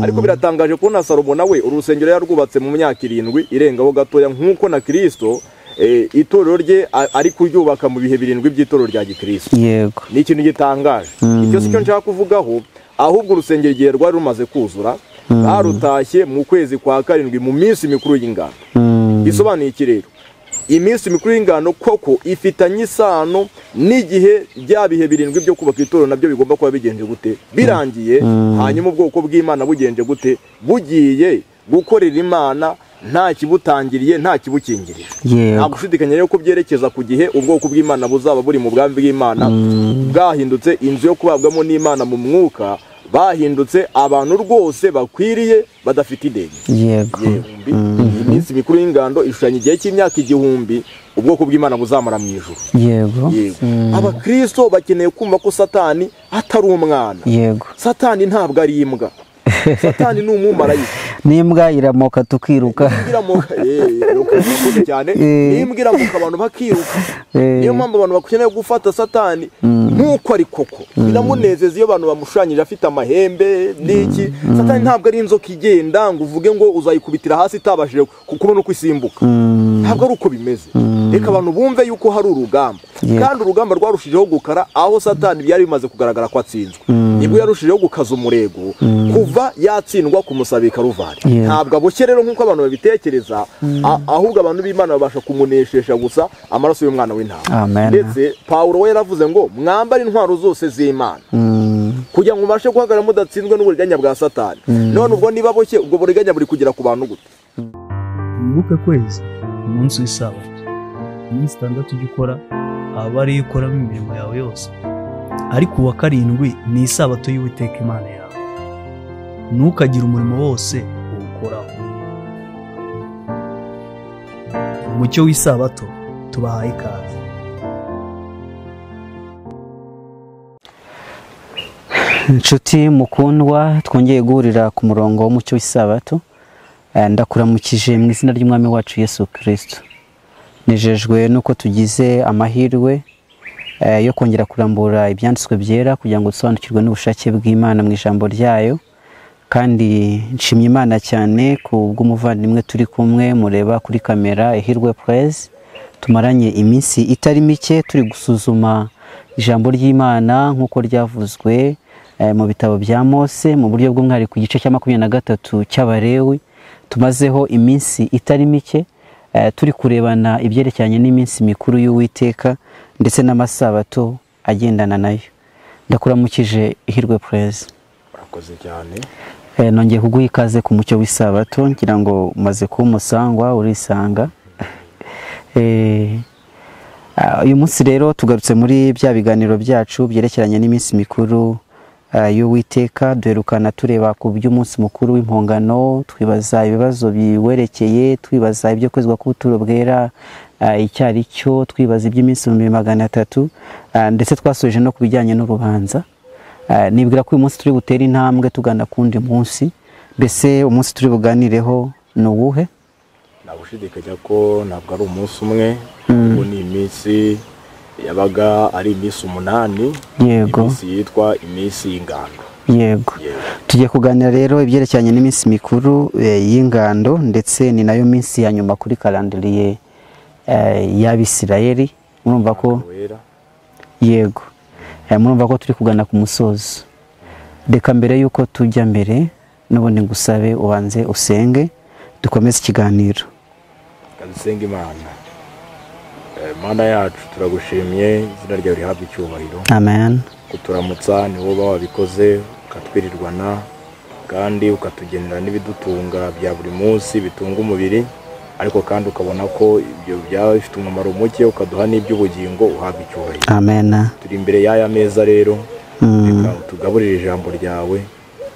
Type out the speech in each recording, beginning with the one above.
Ariko biratangaje kubona Salomo nawe urusengero yarwubatse mu myaka 7 irengaho gatoya, nk'uko na Kristo itorero rye ari kuryubaka mu bihe 7 by'itorero rya Gikristo. Yego, ni ikintu gitangaje. Icyo si cyo nshaka kuvugaho, ahubwo urusengero igihe rwari rumaze kuzura barutashye mu kwezi kwa 7 mu minsi mikuru y'ingano. Bisobanuye iki rero? Iminsi mikuru y'ingano koko ifitanye isano n'igihe bya bihe 7 byo kubaka itorero nabyo bigomba kuba bigenje gute birangiye, hanyuma ubwoko bw'Imana bugenje gute, bugiye gukorera Imana nta kibutangiriye nta kibukingirije. Nta gushidikanya rero ko byerekeza ku gihe ubwoko bw'Imana buzaba buri mu bwami bw'Imana, bwahindutse inzu yo kubabwamo n'Imana mu mwuka, bahindutse abantu rwose bakwiriye badafite ideni. Yego. Iminsi mikuru y'ingando ishushanya igihe cy'imyaka 1000 ubwoko bw'Imana buzamara mu ijuru. Yego. Abakristo bakeneye kumva ko Satani atari umwana. Yego. Satani ntabwo ari imbwa. Satani ni umumarayika. N'imbwa iramoka tukiruka. Iramoka cyane. N'imbwa iramoka abantu bakiruka. Niyo mpamvu abantu bakeneye gufata Satani nk'uko ari koko. Biramunezeza iyo abantu bamushushanyije afite amahembe n'iki. Satani ntabwo ari inzoka igenda ngo uvuge ngo uzayikubitira hasi itabashije kubona uko isimbuka. Ntabwo ari uko bimeze. Reka abantu bumve yuko hari urugamba. Kandi urugamba rwarushijeho gukara aho Satani byari bimaze kugaragara ko atsinzwe. Nibwo yarushijeho gukaza umurego kuva yatsindwa kumusabika Karuvari. Ntabwo aboshye rero nk'uko abantu babitekereza, ahubwo abantu b'Imana babasha kumuneshesha gusa amaraso y'umwana w'intama. Ndetse Paulo we yaravuze ngo mwambare intwaro zose z'Imana kugira ngo mubashe guhagarara mudatsinzwe n'uburiganya bwa Satani. None ubwo niba aboshye, ubwo buriganya buri kugera ku bantu gute? Wibuke kwezi umunsi w'isabato, iminsi 6 ujya ukora aba ari ukoramo imirimo yawe yose, ariko uwa 7 ni isabato y'Uwiteka Imana yawe. Ntukagire umurimo wose uwukoraho. Umucyo w'isabato tubahaye ikaze. Inshuti mukundwa, twongeye guhurira ku murongo w'umucyo w'isabato. Ndakuramukije mu izina ry'Umwami wacu Yesu Kristo. Nejejwe nuko tugize amahirwe yo kongera kurambura ibyanditswe byera kugira ngo dusobanukirwe n'ubushake bw'Imana mu ijambo ryayo. Kandi nshimye Imana cyane ku bw'umuvandimwe turi kumwe mureba kuri kamera Ihirwe Praise. Tumaranye iminsi itari mike turi gusuzuma ijambo ry'Imana nk'uko ryavuzwe mu bitabo bya Mose mu buryo bw'umwihariko ku gice cya 23 cy'Abalewi. Tumazeho iminsi itari mike turi kurebana ibyerekeranye n'iminsi mikuru y'Uwiteka ndetse n'amasabato agendana nayo. Ndakuramukije Ihirwe Praise. Murakoze cyane. Nongeye kuguha ikaze ku mucyo w'isabato, ngira ngo umaze kuba umusangwa urisanga. Uyu munsi rero tugarutse muri bya biganiro byacu byerekeranye n'iminsi mikuru y'Uwiteka. Duherukana tureba ku by'umunsi mukuru w'impongano, twibaza ibibazo biwerekeye, twibaza ibyo kwezwa k'ubuturo bwera icyari cyo, twibaza iby'iminsi 300, ndetse twasoje no kubijyanye n'urubanza. Nibwira ko uyu munsi turi butere intambwe tugana kundi munsi. Mbese umunsi turi buganireho ni uwuhe? Nagushidikanya ko ntabwo ari umunsi umwe, ahubwo ni iminsi yabaga ari iminsi 8. Yego. Iminsi yitwa iminsi y'ingando. Yego. Tugiye kuganira rero ibyerekeranye n'iminsi mikuru y'ingando, ndetse ni nayo minsi ya nyuma kuri kalendriye y'Abisirayeli. Murumva ko yego, murumva ko turi kugana ku musozo. Reka mbere yuko tujya mbere n'ubundi ngusabe ubanze usenge dukomeze ikiganiro. Kadusenga Imana. Mana yacu turagushimye, izina ryawe rihabwe icyubahiro. Amen. Kuturamutsa ni wowe wabikoze, ukatwirirwana kandi ukatugenera n'ibidutunga bya buri munsi bitunga umubiri, ariko kandi ukabona ko ibyo byaba bifite umumaro muke ukaduha n'iby'ubugingo, uhabwe icyubahiro. Amen. Turi imbere y'aya meza rero, reka utugaburire ijambo ryawe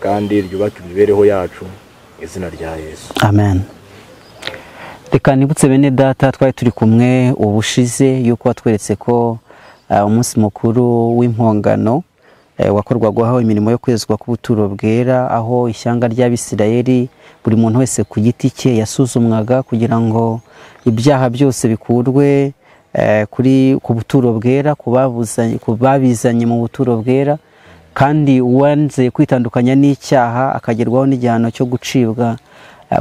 kandi ryubake imibereho yacu, izina rya Yesu. Amen. Reka nibutse bene data twari turi kumwe ubushize yuko watweretse ko umunsi mukuru w'impongano wakorwagaho imirimo yo kwezwa k'ubuturo bwera, aho ishyanga ry'Abisirayeli buri muntu wese ku giti cye yasuzumwaga kugira ngo ibyaha byose bikurwe kuri ku buturo bwera, ku babizanye mu buturo bwera. Kandi uwanze kwitandukanya n'icyaha akagerwaho n'igihano cyo gucibwa,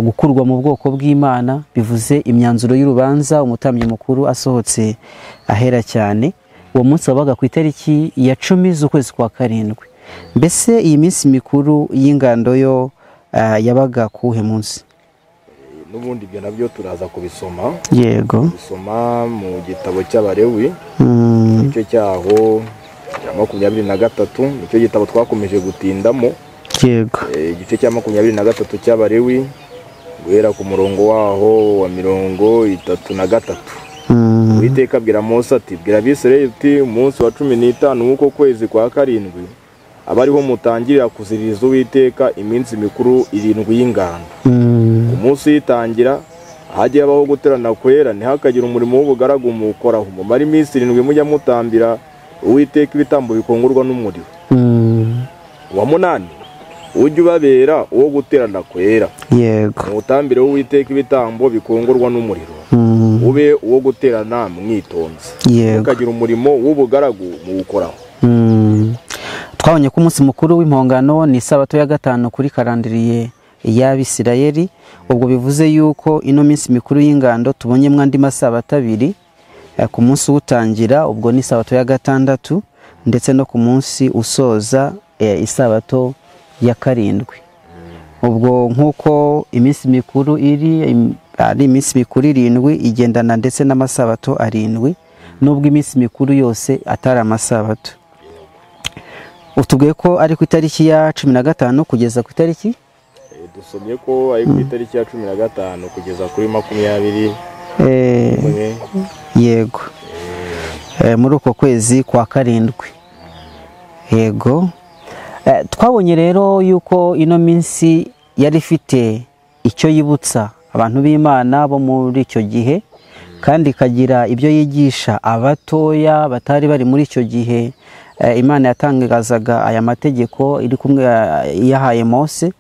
gukurwa mu bwoko bw'Imana, bivuze imyanzuro y'urubanza, umutambyi mukuru asohotse ahera cyane. Uwo munsi wabaga ku itariki ya 10 z'ukwezi kwa 7. Mbese iyi minsi mikuru y'ingando yo yabaga kuhe munsi? N'ubundi ibyo nabyo turaza kubisoma. Yego. Bisoma mu gitabo cy'Abalewi, icyo cyaho cya 23, nicyo gitabo twakomeje gutindamo. Yego. Igice cya 23 cy'Abalewi guhera ku murongo waho wa 33. Uwiteka abwira Mose ati: "Bwira Abisirayeli uti umunsi wa 15 w'uko kwezi kwa 7 abariho mutangirira kuziririza Uwiteka iminsi mikuru 7 y'ingando. Umunsi yitangira hajye habaho guterana kwera, ntihakagire umurimo w'ubugaragu muwukoraho. Mumare iminsi 7 mujya mutambira Uwiteka ibitambo bikongorwa n'umuriro. Uwa 8 ujye ubabera uwo guterana kwera. Yego. Mutambire Uwiteka ibitambo bikongorwa n'umuriro. Ube uwo guterana mwitonze. Mukagira umurimo w'ubugaragu muwukoraho." Twabonye ko umunsi mukuru w'impongano ni isabato ya 5 kuri karandiriye y'Abisirayeli. Ubwo bivuze yuko ino minsi mikuru y'ingando tubonye mwandi masabato abiri, ku munsi utangira ubwo ni isabato ya 6, ndetse no ku munsi usoza isabato ya 7. Ubwo nkuko iminsi mikuru iri ari iminsi mikuru 7 igendana ndetse n'amasabato 7, nubwo iminsi mikuru yose atari amasabato. Utubwiye ko ari ku itariki ya 15 kugeza ku itariki dusomye ko ari ku itariki ya 15 kugeza kuri 20. Yego. Muri uko kwezi kwa 7. Yego. Twabonye rero yuko ino minsi yari ifite icyo yibutsa abantu b'Imana bo muri icyo gihe, kandi ikagira ibyo yigisha abatoya batari bari muri icyo gihe. Imana yatangazaga aya mategeko iri kumwe yahaye Mose,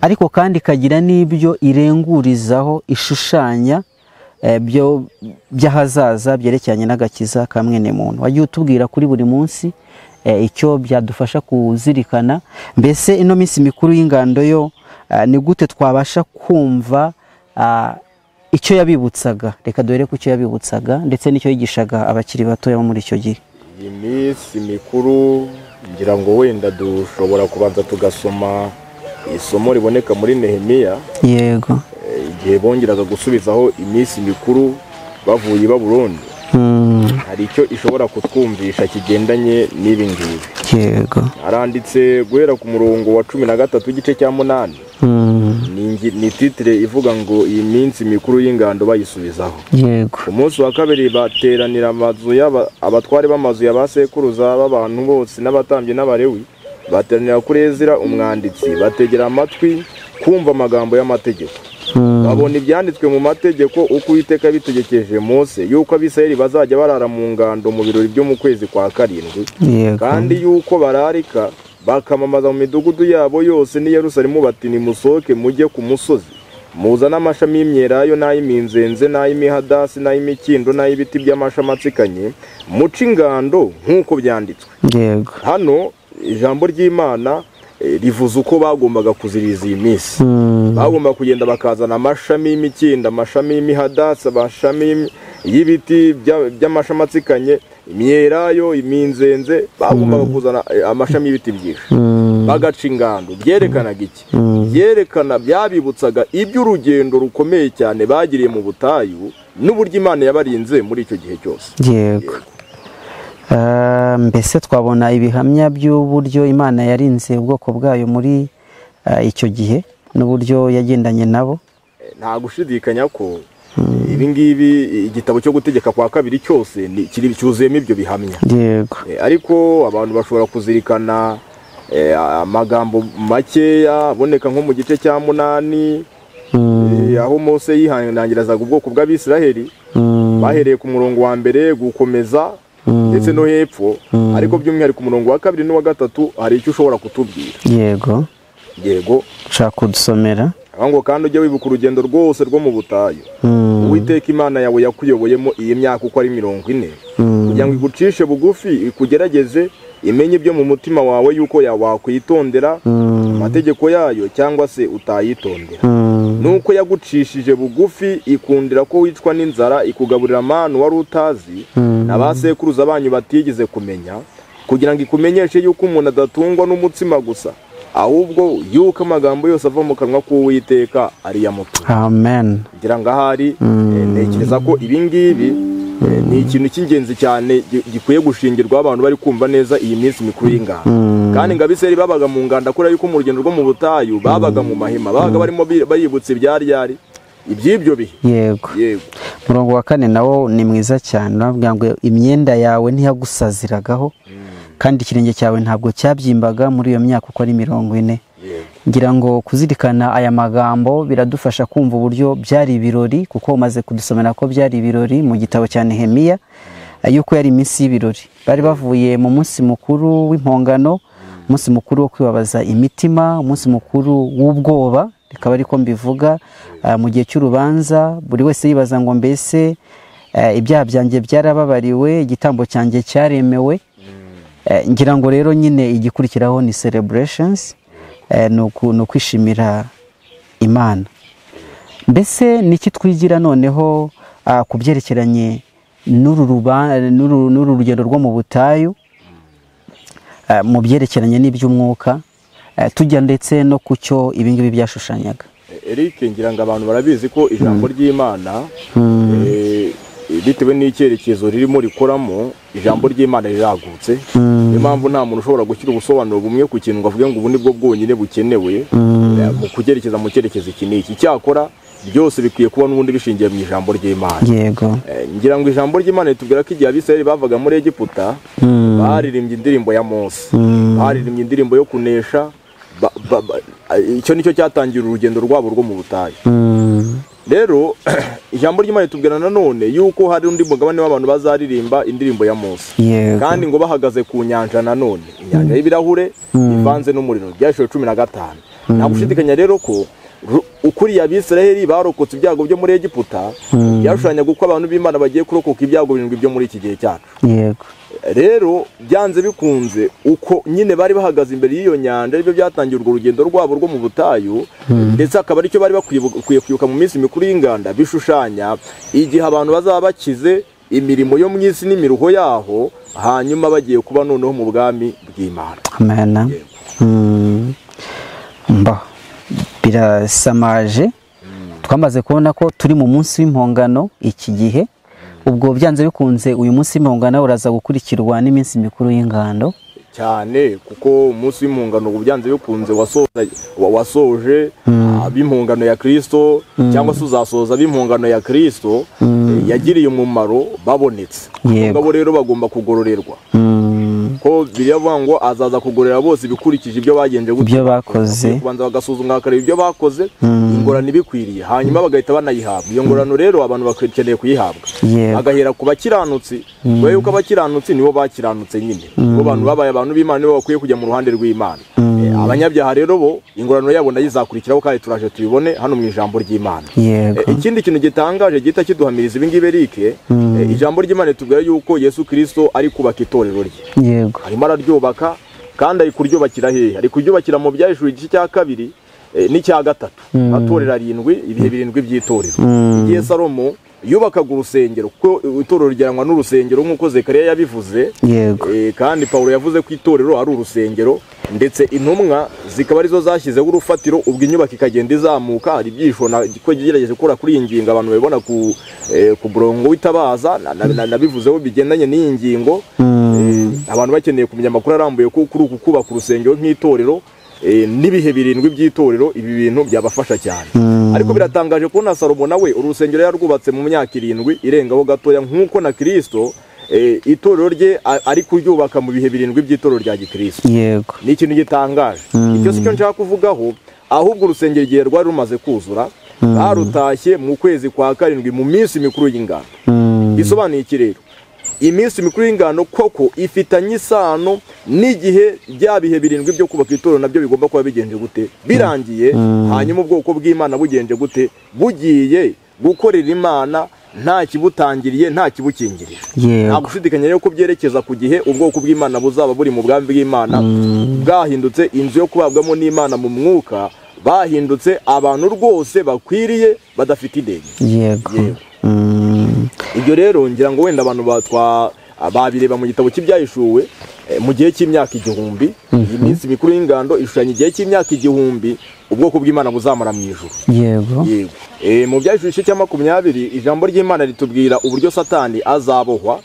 ariko kandi ikagira n'ibyo irengurizaho ishushanya byo by'ahazaza byerekeranye n'agakiza ka mwene muntu. Wagiye utubwira kuri buri munsi icyo byadufasha kuzirikana. Mbese ino minsi mikuru y'ingando yo ni gute twabasha kumva icyo yabibutsaga? Reka duhere ku cyo yabibutsaga ndetse n'icyo yigishaga abakiri batoya bo muri icyo gihe. Iyi minsi mikuru ngira ngo wenda dushobora kubanza tugasoma isomo riboneka muri Nehemiya. Yego. Igihe bongeraga gusubizaho iminsi mikuru bavuye i Babuloni, hari icyo ishobora kutwumvisha kigendanye n'ibi ngibi. Yego. Aranditse guhera ku murongo wa 13 igice cya 8. Ni titre ivuga ngo iyi minsi mikuru y'ingando bayisubizaho. Yego. Umunsi wa 2 bateranira amazu abatware b'amazu ya basekuruza b'abantu bose n'abatambyi n'Abalewi, bateranira kuri Ezira umwanditsi, bategera amatwi kumva amagambo y'amategeko. Babona ibyanditswe mu mategeko uko Uwiteka yabitegekesheje Mose, yuko Abisirayeli bazajya barara mu ngando mu birori byo mu kwezi kwa 7, kandi yuko bararika bakamamaza mu midugudu yabo yose n'i Yerusalemu bati: "Nimusohoke mujye ku musozi, muzane amashami y'imyelayo n'ay'iminzenze n'ay'imihadasi n'ay'imikindo n'ay'ibiti by'amashami atsikanye, muce ingando nk'uko byanditswe." Yego. Hano ijambo ry'Imana rivuze uko bagombaga kuziriza iyi minsi. Bagomba kugenda bakazana amashami y'imikindo, amashami y'imihadasi, amashami y'ibiti by'amashami atsikanye, imyelayo, iminzenze. Bagombaga kuzana amashami y'ibiti byinshi bagaca ingando. Byerekanaga iki? Byerekana, byabibutsaga iby'urugendo rukomeye cyane bagiriye mu butayu n'uburyo Imana yabarinze muri icyo gihe cyose. Yego. Mbese twabona ibihamya by'uburyo Imana yarinze ubwoko bwayo muri icyo gihe n'uburyo yagendanye nabo? Nta gushidikanya ko ibi ngibi igitabo cyo gutegeka kwa 2 cyose cyuzuyemo ibyo bihamya. Yego. Ariko abantu bashobora kuzirikana amagambo makeya aboneka nko mu gice cya 8, aho Mose yihanangirizaga ubwoko bw'Abisiraheli bahereye ku murongo wa 1 gukomeza ndetse no hepfo, ariko by'umwihariko umurongo wa 2 n'uwa 3 hari icyo ushobora kutubwira. Yego. Yego. Nshaka kudusomera. Ngo kandi ujye wibuka urugendo rwose rwo mu butayu Uwiteka Imana yawe yakuyoboyemo iyi myaka uko ari 40, kugira ngo igucishe bugufi ikugerageze imenye ibyo mu mutima wawe yuko wakwitondera amategeko yayo cyangwa se utayitondera. Nuko yagucishije bugufi ikundira ko wicwa n'inzara, ikugaburira amanu wari utazi n'abasekuruza banyu batigeze kumenya, kugira ngo ikumenyeshe yuko umuntu adatungwa n'umutsima gusa, ahubwo yuko amagambo yose ava mu kanwa k'Uwiteka ari yamutunga. Amen. Ngira ngo ahari ntekereza ko ibi ngibi ni ikintu cy'ingenzi cyane gikwiye gushingirwa abantu bari kumva neza iyi minsi mikuru y'inganda. Kandi ngo Abisirayeli babaga mu nganda kuri yuko mu rugendo rwo mu butayu babaga mu mahema, babaga barimo bayibutse ibyari iby'ibyo bihe. Yego. Yego. Murongo wa 4 nawo ni mwiza cyane, uravuga ngo imyenda yawe ntiyagusaziragaho kandi ikirenge cyawe ntabwo cyabyimbaga muri iyo myaka uko ari 40. Ngira ngo kuzirikana aya magambo biradufasha kumva uburyo byari ibirori, kuko umaze kudusomera ko byari ibirori mu gitabo cya Nehemiya, yuko yari iminsi y'ibirori. Bari bavuye mu munsi mukuru w'impongano, umunsi mukuru wo kwibabaza imitima, umunsi mukuru w'ubwoba, rikaba ariko mbivuga, mu gihe cy'urubanza buri wese yibaza ngo mbese ibyaha byanjye byarababariwe, igitambo cyanjye cyaremewe. Ngira ngo rero nyine igikurikiraho ni celebrations, ni ukwishimira Imana. Mbese niki twigira noneho ku byerekeranye n'uru rugendo rwo mu butayu, mu byerekeranye n'iby'umwuka, tujya ndetse no ku cyo ibi ngibi byashushanyaga? Eric, ngira ngo abantu barabizi ko ijambo ry'Imana bitewe n'icyerekezo ririmo rikoramo, ijambo ry'Imana riragutse. Niyo mpamvu nta muntu ushobora gushyira ubusobanuro bumwe ku kintu ngo avuge ngo ubu nibwo bwonyine bukenewe mu kugerekeza mu cyerekezo iki n'iki. Icyakora byose bikwiye kuba n'ubundi bishingiye mu ijambo ry'Imana. Yego. Ngira ngo ijambo ry'Imana ritubwira ko igihe Abisirayeli bavaga muri Egiputa baririmbye indirimbo ya Mose, baririmbye indirimbo yo kunesha. Icyo nicyo cyatangira urugendo rwabo rwo mu butayu. Rero ijambo ry'Imana ritubwira nanone yuko hari undi mugabane w'abantu bazaririmba indirimbo ya Mose, kandi ngo bahagaze ku nyanja nanone, inyanja y'ibirahure ivanze n'umuriro, byashoye 15. Nta gushidikanya rero ko ukuri Abisirayeli barokotse ibyago byo muri Egiputa byashushanyaga uko abantu b'Imana bagiye kurokoka ibyago birindwi byo muri iki gihe cyacu. Yego. Rero byanze bikunze uko nyine bari bahagaze imbere y'iyo nyanja, aribyo byatangiye urwo rugendo rwabo rwo mu butayu, ndetse akaba aricyo bari bakwiye kwibuka mu minsi mikuru y'inganda, bishushanya igihe abantu bazaba bakize imirimo yo mu isi n'imiruho yaho, hanyuma bagiye kuba noneho mu bwami bw'Imana. Amen. Mba birasamaje. Twamaze kubona ko turi mu munsi w'impongano iki gihe. Ubwo byanze bikunze uyu munsi w'impongano uraza gukurikirwa n'iminsi mikuru y'ingando cyane, kuko umunsi w'impongano byanze bikunze wasoje ab'impongano ya Kristo, cyangwa se uzasoza ab'impongano ya Kristo yagiriye umumaro babonetse. Ngabo rero bagomba kugororerwa, ko biravuga ngo azaza kugorera bose bikurikije ibyo bagenje ibyo bakoze, kubanza bagasuzumwa bakareba ibyo bakoze, ingorane ibikwiriye, hanyuma bagahita banayihabwa. Iyo ngorano rero abantu bakeneye kuyihabwa, agahera ku bakiranutsi, kubera yuko abakiranutsi nibo bakiranutse nyine, nibo bantu babaye abantu b'Imana, nibo bakwiye kujya mu ruhande rw'Imana. Abanyabyaha rero bo ingorano yabo nayo izakurikiraho, kandi turaje tubibone hano mu ijambo ry'Imana. Ikindi kintu gitangaje gihita kiduhamiriza ibi ngibi Eric, ijambo ry'Imana ritubwira yuko Yesu Kristo ari kubaka itorero rye. Yego. Arimo araryubaka, kandi ari kuryubakira hehe? Ari kuryubakira mu Byahishuwe igice cya 2 n'icya 3, amatorero 7, ibihe birindwi by'itorero. Igihe Salomo yubakaga urusengero, kuko itorero ryanwa n'urusengero nk'uko Zekariya yabivuze. Yego. Kandi Paulo yavuze ko itorero ari urusengero, ndetse intumwa zikaba arizo zashyizeho urufatiro, ubwo inyubako ikagenda izamuka. Hari ibyisho ko gerageje gukora kuri iyi ngingo, abantu babibona ku murongo w'itabaza, nabivuzeho bigendanye n'iyi ngingo. Abantu bakeneye kumenya amakuru arambuye ko kuri uku kubaka urusengero nk'itorero n'ibihe birindwi by'itorero, ibi bintu byabafasha cyane. Ariko biratangaje kubona Salomo nawe urusengero yarwubatse mu myaka 7 irengaho gatoya, nk'uko na Kristo itorero rye ari kuryubaka mu bihe birindwi by'itorero rya Gikristo. Yego. Ni ikintu gitangaje. Icyo si cyo nshaka kuvugaho, ahubwo urusengero igihe rwari rumaze kuzura barutashye mu kwezi kwa 7 mu minsi mikuru y'ingando. Bisobanuye iki rero? Iminsi mikuru y'ingano koko ifitanye isano n'igihe bya bihe birindwi byo kubaka itorero nabyo bigomba kuba bigenje gute birangiye, hanyuma ubwoko bw'Imana bugenje gute, bugiye gukorera Imana nta kibutangiriye nta kibukingirije. Nta gushidikanya rero ko byerekeza ku gihe ubwoko bw'Imana buzaba buri mu bwami bw'Imana, bwahindutse inzu yo kubabwamo n'Imana mu mwuka, bahindutse abantu rwose bakwiriye badafite ideni. Yego. Ibyo rero ngira ngo wenda abantu babireba mu gitabo cy'Ibyahishuwe mu gihe cy'imyaka 1000, iminsi mikuru y'ingando ishushanya igihe cy'imyaka 1000 ubwoko bw'Imana buzamara mu ijuru. Yego. Yego. Mu Byahishuwe igice cya 20 ijambo ry'Imana ritubwira uburyo Satani azabohwa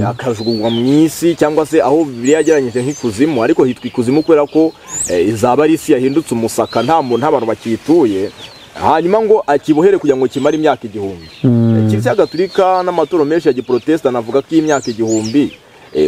akajugunywa mu isi, cyangwa se aho Bibiliya yagereranyije nk'ikuzimu, ariko hitwa ikuzimu kubera ko izaba ari isi yahindutse umusaka, nta muntu abantu bakituye, hanyuma ngo akibohere kugira ngo kimare imyaka 1000. Kiliziya Gatolika n'amaturo menshi ya Giprotestant avuga ko imyaka 1000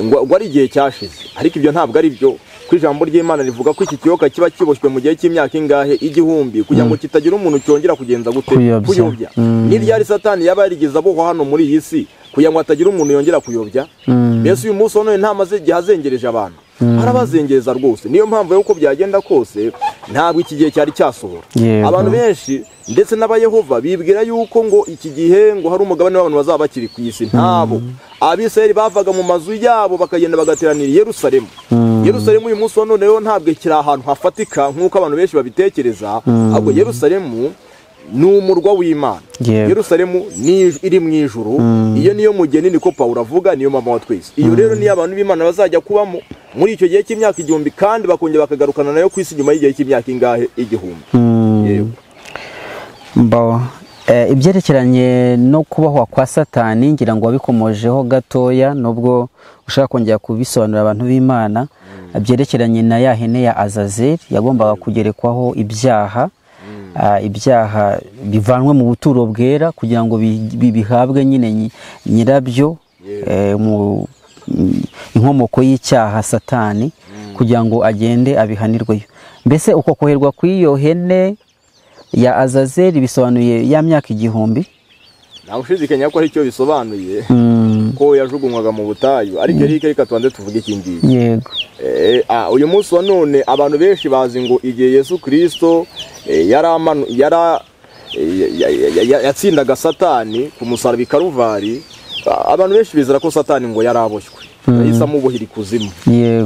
ngo ari igihe cyashize, ariko ibyo ntabwo ari byo. Ku ijambo ry'Imana rivuga ko iki kiyoka kiba kiboshywe mu gihe cy'imyaka ingahe? 1000, kugira ngo kitagira umuntu cyongera kugenza gute? Kuyobya. Ni ryari Satani yaba yarigeze abohwa hano muri iyi si kugira ngo hatagira umuntu yongera kuyobya? Mbese uyu munsi none ntamaze igihe azengereje abantu, arabazengereza rwose. Niyo mpamvu yuko byagenda kose ntabwo iki gihe cyari cyasohora. Abantu benshi ndetse n'abayehova bibwira yuko ngo iki gihe ngo hari umugabane w'abantu bazaba bakiri ku isi. Ntabo. Abisirayeli bavaga mu mazu yabo bakagenda bagateranira i Yerusalemu. Yerusalemu uyu munsi wa none rero ntabwo kiri ahantu hafatika nk'uko abantu benshi babitekereza, ahubwo Yerusalemu ni umurwa w'Imana. Yerusalemu ni iri mu ijuru, iyo niyo mugeni, niko Pawulo avuga, niyo mama wa twese. Iyo rero niyo abantu b'Imana bazajya kubamo muri icyo gihe cy'imyaka 1000, kandi bakongera bakagarukana nayo ku isi nyuma y'igihe cy'imyaka ingahe? 1000. Yego. Mbo ibyerekeranye no kubahwa kwa Satani ngira ngo wabikomojeho gatoya, nubwo ushaka kongera kubisobanurira abantu b'Imana, byerekeranye na ya hene ya Azazeli yagombaga kugerekwaho ibyaha, ibyaha bivanwe mu buturo bwera kugira ngo bihabwe nyine nyirabyo, mu inkomoko y'icyaha Satani, kugira ngo agende abihanirweyo. Mbese uko koherwa kw'iyo hene ya Azazeli bisobanuye ya myaka 1000? Nta ushidikanya ko ari cyo bisobanuye, ko yajugunywaga mu butayu. Ariko reka tubanze tuvuge iki ngiki. Yego. Uyu munsi wa none abantu benshi bazi ngo igihe Yesu Kristo yatsindaga Satani ku musaraba i Karuvari, abantu benshi bizera ko Satani ngo yaraboshywe, yahise amubohera ikuzimu.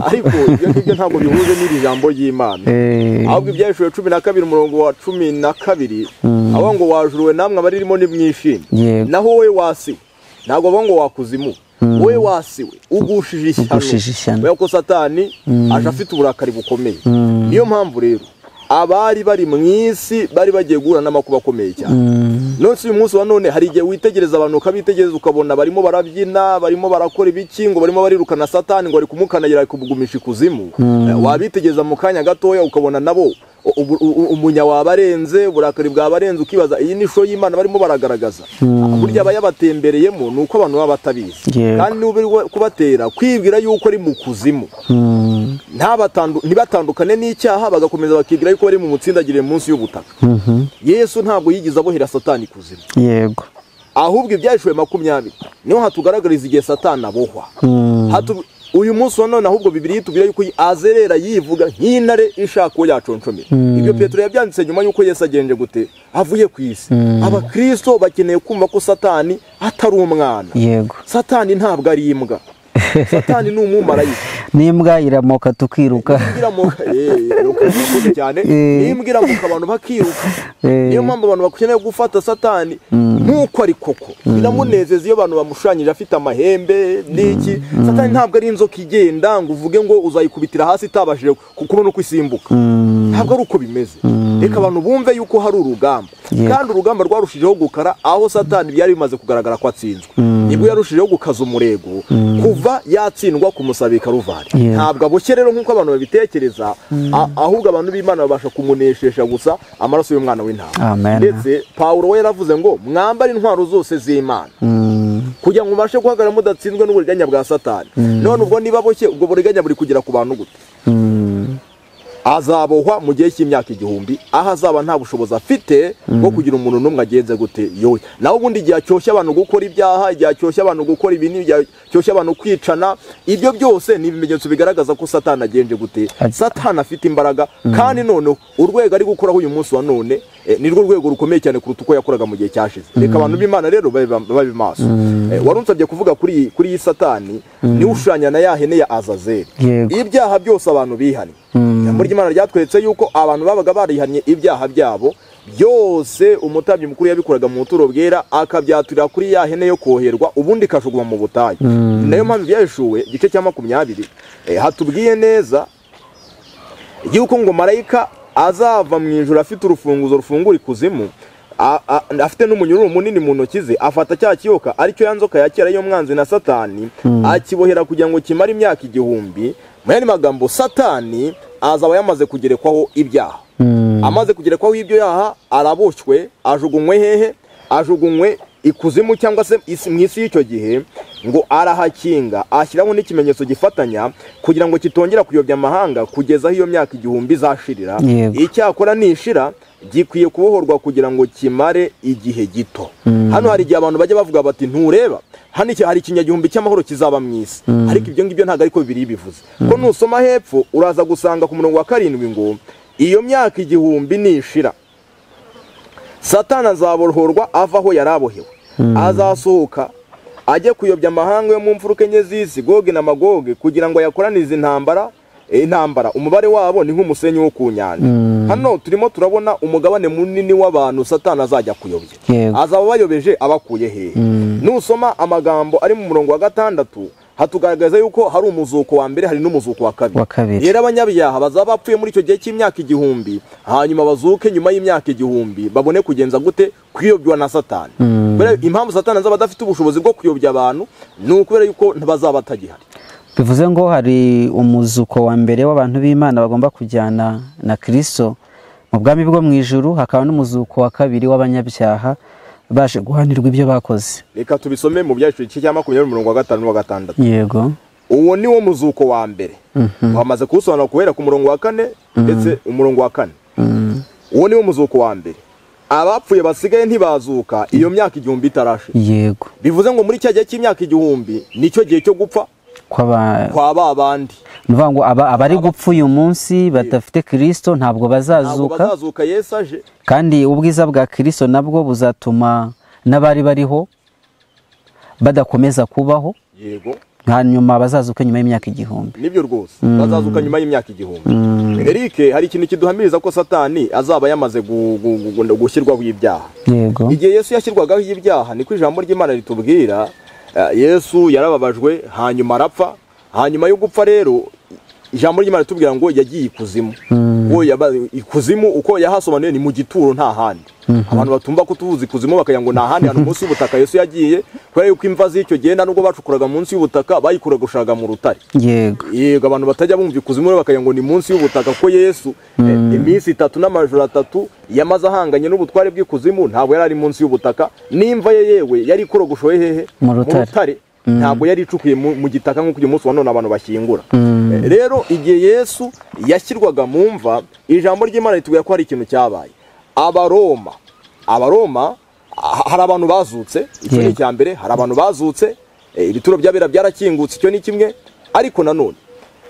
Ariko ibyo ngibyo ntabwo bihuje n'iri jambo ry'Imana. Ahubwo Ibyahishuwe 12 umurongo wa 12 aho ngo wajuruwe namwe abaririmo nimwishime, naho wowe wasiwe, ntabwo bavuga ngo wakuzimu, wowe wasiwe ugushije ishyano, kubera ko Satani aje afite uburakari bukomeye. Niyo mpamvu rero abari bari mu isi bari bagiye guhura n'amakuba akomeye cyane. None uyu munsi wa none hari igihe witegereza abantu ukabitegereza ukabona barimo barabyina, barimo barakora ibiki, ngo barimo barirukana Satani, ngo ari kumukanagira ari kumugumisha ikuzimu. Wabitegereza mu kanya gatoya ukabona nabo umunya wabarenze, uburakari bwabarenze, ukibaza iyi ni show y'Imana barimo baragaragaza. Burya abayabatembereyemo nuko abantu baba batabizi, kandi ube kubatera kwibwira yuko ari mu kuzimu, ntibatandukane n'icyaha, bagakomeza bakibwira yuko bari mu mutsindagire munsi y'ubutaka. Yesu ntabwo yigize abohera Satani kuzimu. Yego. Ahubwo Ibyahishuwe 20 niho hatugaragariza igihe Satani abohwa. Uyu munsi wa none ahubwo Bibiliya itubwira yuko azerera yivuga nk'intare ishaka uwo yaconcomera. Ibyo Petero yabyanditse nyuma yuko Yesu agenje gute avuye ku isi. Abakristo bakeneye kumva ko Satani atari umwana. Yego. Satani ntabwo ari imbwa. Satani ni umumarayika. N'imbwa iramoka tukiruka. Iramoka cyane. N'imbwa iramoka abantu bakiruka. Niyo mpamvu abantu bakeneye gufata Satani nk'uko ari koko. Biramunezeza iyo abantu bamushushanyije afite amahembe n'iki. Satani ntabwo ari inzoka igenda ngo uvuge ngo uzayikubitira hasi itabashije kubona uko isimbuka. Ntabwo ari uko bimeze. Reka abantu bumve yuko hari urugamba. Kandi urugamba rwarushijeho gukara aho Satani byari bimaze kugaragara ko atsinzwe. Nibwo yarushijeho gukaza umurego kuva yatsindwa ku musaraba i Karuvari. Ntabwo aboshye rero nk'uko abantu babitekereza, ahubwo abantu b'Imana babasha kumuneshesha gusa amaraso y'umwana w'intama. Ndetse Pawulo we yaravuze ngo mwambare intwaro zose z'Imana kugira ngo mubashe guhagarara mudatsinzwe n'uburiganya bwa Satani. None ubwo niba boshye, ubwo buriganya buri kugera ku bantu gute? Azabohwa mu gihe cy'imyaka 1000, aho azaba nta bushobozi afite bwo kugira umuntu n'umwe agenze gute yoye. Naho ubundi igihe cyoshya abantu gukora ibyaha, igihe cyoshya abantu gukora ibintu, igihe cyoshya abantu kwicana, ibyo byose ni ibimenyetso bigaragaza ko Satani agenje gute. Satani afite imbaraga, kandi none urwego ari gukoraho uyu munsi wa none nirwo rwego rukomeye cyane kuruta uko yakoraga mu gihe cyashize. Reka abantu b'Imana rero babe maso. Warunsabye kuvuga kuri iyi Satani ni ushushanya na ya hene ya Azazeli. Ibyaha byose abantu bihannye. Ijambo ry'Imana ryatweretse yuko abantu babaga barihannye ibyaha byabo byose, umutambyi mukuru yabikoraga mu buturo bwera akabyaturira kuri ya hene yo koherwa, ubundi ikajuguma mu butayu. Nayo mpamvu byashuwe igice cya 20 hatubwiye neza yuko ngo marayika azava mu ijuru afite urufunguzo rufungura ikuzimu, afite n'umunyururu munini mu ntoki ze, afata cya kiyoka aricyo yanzoka ya kera y'umwanzi na Satani, akibohera kugira ngo kimare imyaka 1000. Mu yandi magambo, Satani azaba yamaze kugerekwaho ibyaha. Amaze kugerekwaho ibyo yaha, araboshywe, ajugunywe hehe? Ajugunywe ikuzimu cyangwa se mu isi y'icyo gihe, ngo arahakinga, ashyiraho n'ikimenyetso gifatanya kugira ngo kitongera kuyobya amahanga kugeza aho iyo myaka 1000 izashirira. Icyakora nishira gikwiye kubohorwa kugira ngo kimare igihe gito. Hano hari igihe abantu bajya bavuga bati ntureba, hano hari ikinyagihumbi cy'amahoro kizaba mu isi, ariko ibyo ngibyo ntabwo ariko bibiri bivuze. Ko nusoma hepfo uraza gusanga ku murongo wa 7 ngo iyo myaka 1000 nishira, Satani azabohorwa ava aho yarabohewe, azasohoka ajye kuyobya amahanga yo mu mfuruka enye z'isi, Gogi na Magogi, kugira ngo yakoranize intambara. Umubare wabo ni nk'umusenyi wo ku nyanja. Hano turimo turabona umugabane munini w'abantu Satani azajya kuyobya. Azaba bayobeje abakuye hehe? Nusoma amagambo ari mu murongo wa 6 hatugaragaza yuko hari umuzuko wa mbere, hari n'umuzuko wa kabiri. Rero abanyabyaha bazaba bapfuye muri icyo gihe cy'imyaka 1000, hanyuma bazuke nyuma y'imyaka 1000 babone kugenza gute? Kuyobywa na Satani. Kubera impamvu Satani azaba adafite ubushobozi bwo kuyobya abantu ni ukubera yuko ntibazaba batagihari. Bivuze ngo hari umuzuko wa mbere w'abantu b'Imana bagomba kujyana na Kristo mu bwami bwo mu ijuru, hakaba n'umuzuko wa kabiri w'abanyabyaha baje guhanirwa ibyo bakoze. Reka tubisome mu Byahishuriwe igice cya 20 umurongo wa 5 n'uwa 6. Yego. Uwo ni wo muzuko wa mbere. Wamaze kuwusobanura guhera ku murongo wa 4 ndetse umurongo wa 4. Uwo ni wo muzuko wa mbere. Abapfuye basigaye ntibazuka iyo myaka 1000 itarashira. Yego. Bivuze ngo muri cya gihe cy'imyaka 1000 nicyo gihe cyo gupfa kwa babandi. Nuvuga ngo abari gupfa uyu munsi badafite Kristo ntabwo bazazuka. Bazazuka Yesu aje. Kandi ubwiza bwa Kristo nabwo buzatuma n'abari bariho badakomeza kubaho. Yego. Hanyuma bazazuka nyuma y'imyaka 1000. Nibyo rwose. Bazazuka nyuma y'imyaka 1000. Eric, hari ikintu kiduhamiriza ko Satani azaba yamaze gushyirwaho ibyaha. Yego. Igihe Yesu yashyirwagaho ibyaha niko ijambo ry'Imana ritubwira, Yesu yarababajwe hanyuma arapfa. Hanyuma yo gupfa rero ijambo ry'Imana ritubwira ngo yagiye ikuzimu. Ikuzimu uko yahasobanuye ni mu gituro nta handi. Abantu batumva ko tuvuze ikuzimu bakagira ngo nta handi hantu munsi y'ubutaka Yesu yagiye, kubera yuko imva z'icyo gihe nubwo bacukuraga munsi y'ubutaka bayikuraga mu rutare. Yego. Yego, abantu batajya bumva ikuzimu bakagira ngo ni munsi y'ubutaka, ko Yesu iminsi 3 n'amajoro 3 yamaze ahanganye n'ubutware bw'ikuzimu, ntabwo yari ari munsi y'ubutaka. N'imva ye yewe yari ikorogoshoye hehe? Mu rutare. Ntabwo yari icukuye mu gitaka nk'uko uyu munsi wa none abantu bashyingura. Rero igihe Yesu yashyirwaga mu mva, ijambo ry'Imana ritubwira ko hari ikintu cyabaye. Abaroma hari abantu bazutse, icyo ni icya mbere, hari abantu bazutse, ibituro by'abera byarakingutse, icyo ni kimwe. Ariko nanone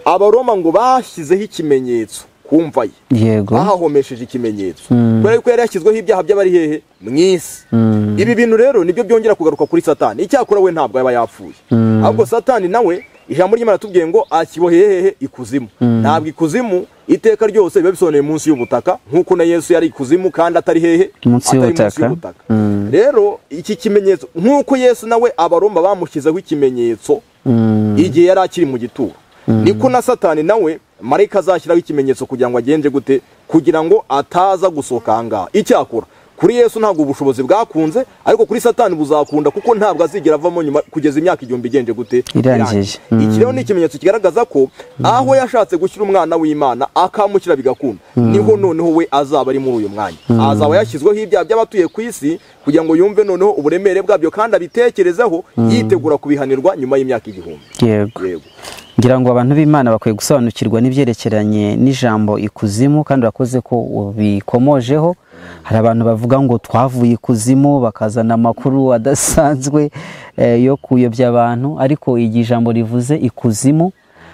Abaroma ngo bashyizeho ikimenyetso ku mva ye. Yego. Bahahomesheje ikimenyetso. Kubera yuko yari yashyizweho ibyaha by'abari hehe? Mu isi. Ibi bintu rero nibyo byongera kugaruka kuri Satani. Icyakora we ntabwo yaba yapfuye. Ahubwo Satani nawe ijambo ry'Imana tubwiye ngo akiboheye hehe? Ikuzimu. Ntabwo ikuzimu iteka ryose biba bisobanuye munsi y'ubutaka, nkuko na Yesu yari ikuzimu kandi atari hehe? Munsi y'ubutaka. Rero iki kimenyetso, nkuko Yesu nawe Abaroma bamushyizeho ikimenyetso igihe yari akiri mu gituro, niko na Satani nawe marayika azashyiraho ikimenyetso kugira ngo agende gute? Kugira ngo ataza gusohoka ahangaha. Icyakora kuri Yesu ntabwo ubushobozi bwakunze, ariko kuri Satani buzakunda, kuko ntabwo azigera avamo nyuma kugeza imyaka 1000 igenje gute? Irangije. Iki rero ni ikimenyetso kigaragaza ko aho yashatse gushyira umwana w'Imana akamushyira bigakunda, niho noneho we azaba ari muri uyu mwanya. Azaba yashyizweho ibyaha by'abatuye ku isi kugira ngo yumve noneho uburemere bwabyo kandi abitekerezeho, yitegura kubihanirwa nyuma y'imyaka 1000. Yego. Ngira ngo abantu b'Imana bakwiye gusobanukirwa n'ibyerekeranye n'ijambo ikuzimu, kandi urakoze ko ubikomojeho. Hari abantu bavuga ngo twavuye ikuzimu, bakazana amakuru adasanzwe yo kuyobya abantu, ariko igihe ijambo rivuze ikuzimu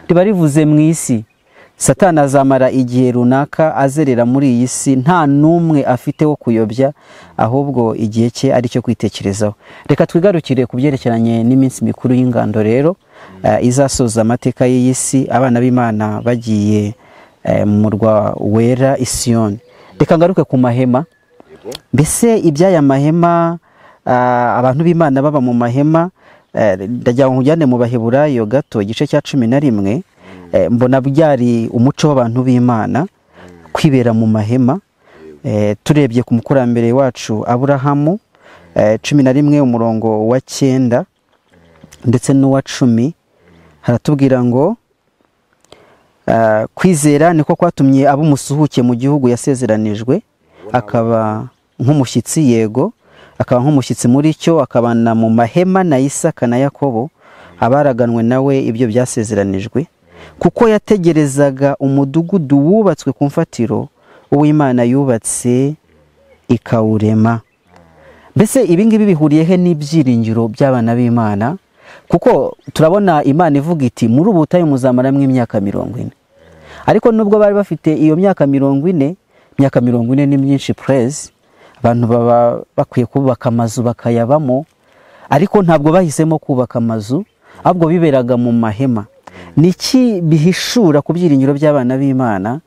riba rivuze mu isi. Satani azamara igihe runaka azerera muri iyi si, nta n'umwe afite wo kuyobya, ahubwo igihe cye ari cyo kwitekerezaho. Reka twigarukire ku byerekeranye n'iminsi mikuru y'ingando rero, izasoza amateka y'iyi si, abana b'Imana bagiye mu murwa wera Isiyoni. Reka ngaruke ku mahema. Mbese iby'aya mahema, abantu b'Imana baba mu mahema, ndagira ngo nkujyane mu Baheburayo gato, igice cya 11. Mbona byari umuco w'abantu b'Imana kwibera mu mahema. Turebye ku mukurambere wacu Aburahamu, 11 umurongo wa 9 ndetse n'uwa 10, haratubwira ngo kwizera niko kwatumye aba umusuhuke mu gihugu yasezeranijwe, akaba nk'umushyitsi, yego akaba nk'umushyitsi muri cyo, akabana mu mahema na Isaka na Yakobo, abaraganwe nawe ibyo byasezeranijwe, kuko yategerezaga umudugudu wubatswe ku mfatiro, uw'Imana yubatse ikawurema. Mbese ibi ngibi bihuriye he n'ibyiringiro by'abana b'Imana? Kuko turabona Imana ivuga iti muri ubu butayu muzamaramwo imyaka 40. Ariko nubwo bari bafite iyo myaka 40, imyaka 40 ni myinshi praise, abantu baba bakwiye kubaka amazu bakayabamo, ariko ntabwo bahisemo kubaka amazu, ahubwo biberaga mu mahema. Niki bihishura ku byiringiro by'abana b'Imana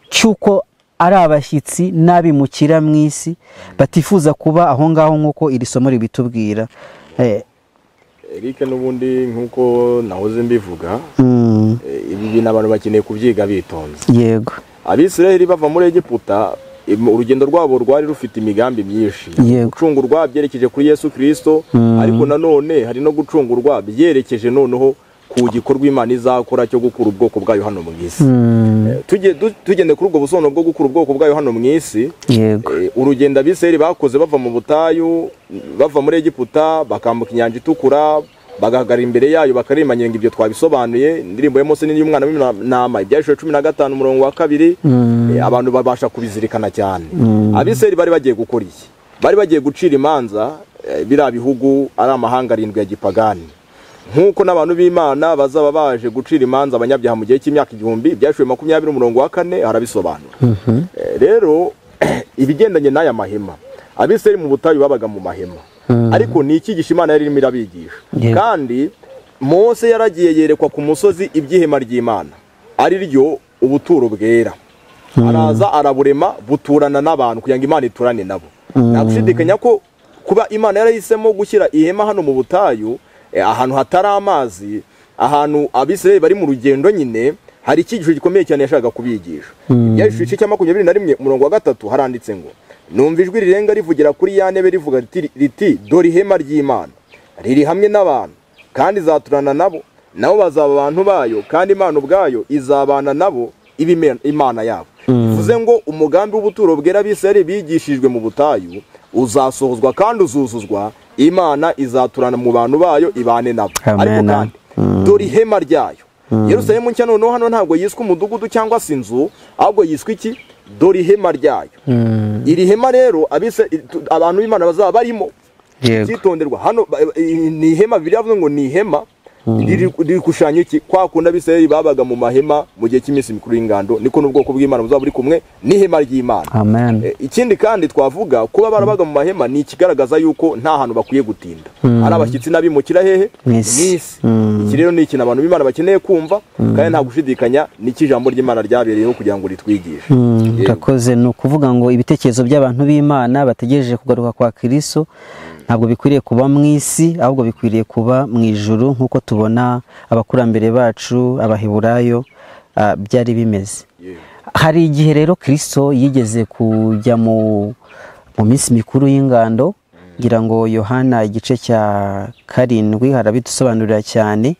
cyuko ari abashyitsi n'abimukira mu isi batifuza kuba aho ngaho nk'uko iri somo ribitubwira? Eric, n'ubundi nk'uko nahoze mbivuga, ibi bintu abantu bakeneye kubyiga bitonze. Yego. Abisirayeli bava muri Egiputa, urugendo rwabo rwari rufite imigambi myinshi. Gucungurwa byerekeje kuri Yesu Kristo, ariko nanone hari no gucungurwa byerekeje noneho ku gikorwa Imana izakora cyo gukura ubwoko bwayo hano mu isi. Tugende kuri ubwo busobanuro bwo gukura ubwoko bwayo hano mu isi. Urugendo Abisirayeli bakoze bava mu butayu, bava muri Egiputa, bakambuka inyanja itukura, bagahagarara imbere yayo bakarimanyira, ibyo twabisobanuye indirimbo ya Mose n'iy'umwana w'intama, Ibyahishuriwe 15 umurongo wa 2, abantu babasha kubizirikana cyane. Abisirayeli bari bagiye gukora iki? Bari bagiye gucira imanza biriya bihugu ari amahanga 7 ya gipagani, nk'uko n'abantu b'Imana bazaba baje gucira imanza abanyabyaha mu gihe cy'imyaka 1000. Ibyahishuriwe 20 umurongo wa 4 harabisobanura. Rero ibigendanye n'aya mahema, Abisirayeli mu butayu babaga mu mahema, ariko ni icyigisho Imana yari irimo irabigisha. Kandi Mose yaragiye yerekwa ku musozi iby'ihema ry'Imana, ari ryo ubuturo bwera, araza araburema buturana n'abantu kugira ngo Imana iturane nabo. Nta gushidikanya ko kuba Imana yarahisemo gushyira ihema hano mu butayu, ahantu hatari amazi, ahantu Abisirayeli bari mu rugendo nyine, hari icyigisho gikomeye cyane yashakaga kubigisha. Ibyahishuriwe igice cya 21 umurongo wa 3 haranditse ngo numva ijwi rirenga rivugira kuri ya ntebe rivuga riti dore ihema ry'Imana riri hamwe n'abantu, kandi izaturana nabo, nabo bazaba abantu bayo, kandi Imana ubwayo izabana nabo iba Imana yabo. Bivuze ngo umugambi w'ubuturo bwera Abisirayeli bigishijwe mu butayu uzasohozwa kandi uzuzuzwa, Imana izaturana mu bantu bayo ibane nabo. Ariko kandi dore ihema ryayo Yerusalemu nshya noneho hano ntabwo yiswe umudugudu cyangwa se inzu, ahubwo yiswe iki? Dore ihema ryayo. Iri hema rero abantu b'Imana bazaba barimo. Cyitonderwa hano ni ihema, Bibiliya ivuga ngo ni ihema riri kushushanya iki? Kwa kundi Abisirayeli babaga mu mahema mu gihe cy'iminsi mikuru y'ingando, niko n'ubwoko bw'Imana buzaba buri kumwe n'ihema ry'Imana. Amen. Ikindi kandi twavuga kuba barabaga mu mahema ni ikigaragaza yuko nta hantu bakwiye gutinda, ari abashyitsi n'abimukira hehe? Mu isi. Iki rero ni ikintu abantu b'Imana bakeneye kumva, kandi nta gushidikanya n'iki ijambo ry'Imana ryabereyeho kugira ngo ritwigishe. Urakoze. Ni ukuvuga ngo ibitekerezo by'abantu b'Imana bategereje kugaruka kwa Kristo ntabwo bikwiriye kuba mu isi, ahubwo bikwiriye kuba mu ijuru, nk'uko tubona abakurambere bacu Abaheburayo byari bimeze. Hari igihe rero Kristo yigeze kujya mu minsi mikuru y'ingando, ngira ngo Yohana igice cya 7 harabidusobanurira cyane.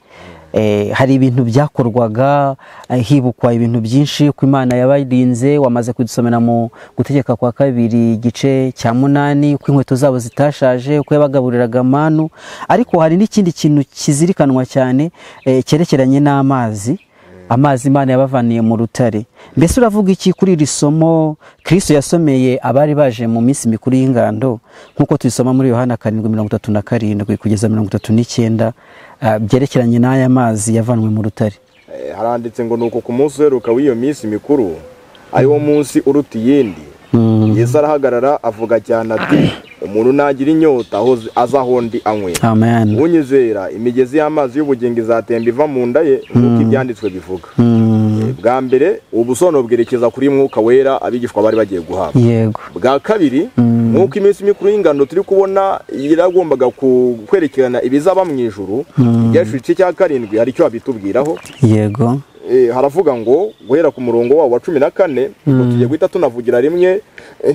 Hari ibintu byakorwaga hibukwa ibintu byinshi ko Imana yabarinze. Wamaze kudusomera mu Gutegeka kwa Kabiri igice cya 8 uko inkweto zabo zitashaje, uko yabagaburiraga manu. Ariko hari n'ikindi kintu kizirikanwa cyane cyerekeranye n'amazi, amazi Imana yabavaniye mu rutare. Mbese uravuga iki kuri iri somo Kristo yasomeye abari baje mu minsi mikuru y'ingando, nkuko tubisoma muri Yohana 7:37 kugeza 39, byerekeranye n'aya mazi yavanwe mu rutare? Haranditse ngo nuko ku munsi uheruka w'iyo minsi mikuru, ari wo munsi uruta iyindi, Yesu arahagarara avuga cyane ati umuntu nagira inyota aho aza aho ndi anywe. Amen. Unyizera imigezi y'amazi y'ubugingo izatemba iva mu nda ye, nk'uko ibyanditswe bivuga. Bwa mbere ubusobanuro bwerekeza kuri Mwuka Wera abigishwa bari bagiye guhabwa. Yego. Bwa kabiri, nk'uko iminsi mikuru y'ingando turi kubona iragombaga kwerekerana ibizaba mu ijuru, Ibyahishuriwe igice cya 7 hari icyo babitubwiraho. Yego. Haravuga ngo guhera ku murongo wawo wa 14, ngo tugiye guhita tunavugira rimwe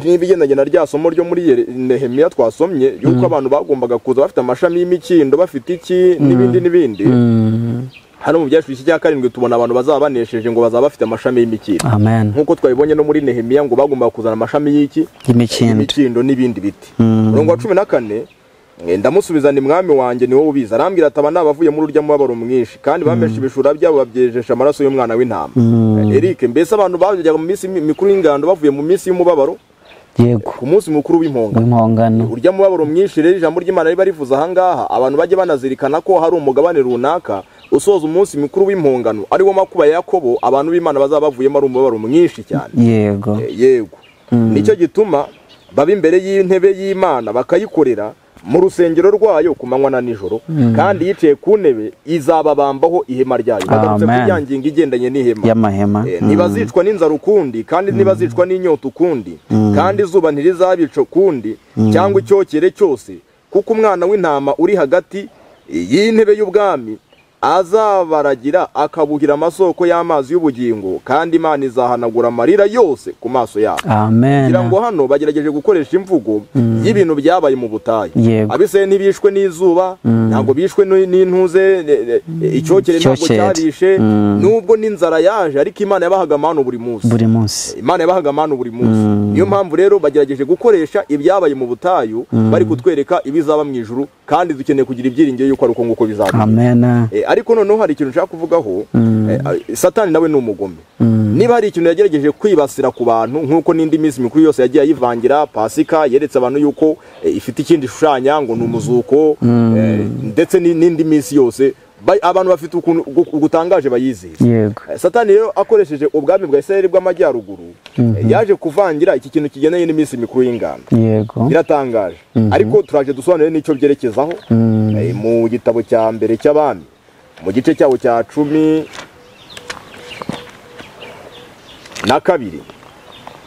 n'ibigendanye na rya somo ryo muri Nehemiya twasomye, yuko abantu bagombaga kuza bafite amashami y'imikindo, bafite iki n'ibindi n'ibindi. Hano mu Byahishuriwe igice cya 7 tubona abantu bazaba banesheje ngo bazaba bafite amashami y'imikindo. Amen. Nkuko twabibonye no muri Nehemiya ngo bagombaga kuzana amashami y'iki? Y'imikindo n'ibindi biti. Umurongo wa 14, ndamusubiza ni mwami wanjye ni wowe ubizi. Arambwira ati aba nabavuye muri urya mubabaro mwinshi, kandi bameshe ibishura byabo babyejesha amaraso y'umwana w'intama. Eric, mbese abantu bajyaga mu minsi mikuru y'ingando bavuye mu minsi y'umubabaro? Yego. Ku munsi mukuru w'impongano. Urya mubabaro mwinshi rero ijambo ry'Imana riba rivuze aha ngaha, abantu bajye banazirikana ko hari umugabane runaka usoza umunsi mukuru w'impongano, ari wo makuba ya Yakobo, abantu b'Imana bazaba bavuyemo ari umubabaro mwinshi cyane. Yego. Yego. Nicyo gituma baba imbere y'intebe y'Imana bakayikorera mu rusengero rwayo ku manywa na nijoro, kandi yicaye ku ntebe izababambaho ihema ryayo. Bagarutse ku byangingo igendanye n'ihema y'amahema. Ntibazicwa n'inzara ukundi, kandi ntibazicwa n'inyota ukundi, kandi izuba ntirizabica ukundi, cyangwa icyokere cyose, kuko umwana w'intama uri hagati y'intebe y'ubwami azabaragira akabuhira amasoko y'amazi y'ubugingo, kandi Imana izahanagura amarira yose ku maso yabo. Amen. Kugira ngo hano bagerageje gukoresha imvugo y'ibintu byabaye mu butayu. Abisirayeli ntibishwe n'izuba, ntabwo bishwe n'intuze, icyokere ntabwo cyabishe, nubwo n'inzara yaje, ariko Imana yabahaga amanu buri munsi. Buri munsi. Imana yabahaga amanu buri munsi. Niyo mpamvu rero bagerageje gukoresha ibyabaye mu butayu, bari kutwereka ibizaba mu ijuru, kandi dukeneye kugira ibyiringiro yuko ari uko nguko bizaba. Amen. Ariko noneho hari ikintu nshaka kuvugaho. Satani nawe ni umugome. Niba hari ikintu yagerageje kwibasira ku bantu, nkuko n'indi minsi mikuru yose yagiye ayivangira, Pasika yeretse abantu yuko ifite ikindi shushanya ngo ni umuzuko, ndetse n'indi minsi yose abantu bafite ukuntu gutangaje bayizihiza. Yego. Satani rero akoresheje ubwami bwa Isirayeli bw'amajyaruguru, yaje kuvangira iki kintu kigendanye n'iminsi mikuru y'ingando. Yego. Biratangaje. Ariko turaje dusobanure n'icyo byerekezaho mu gitabo cya mbere cy'abami, mu gice cyawo cya 12.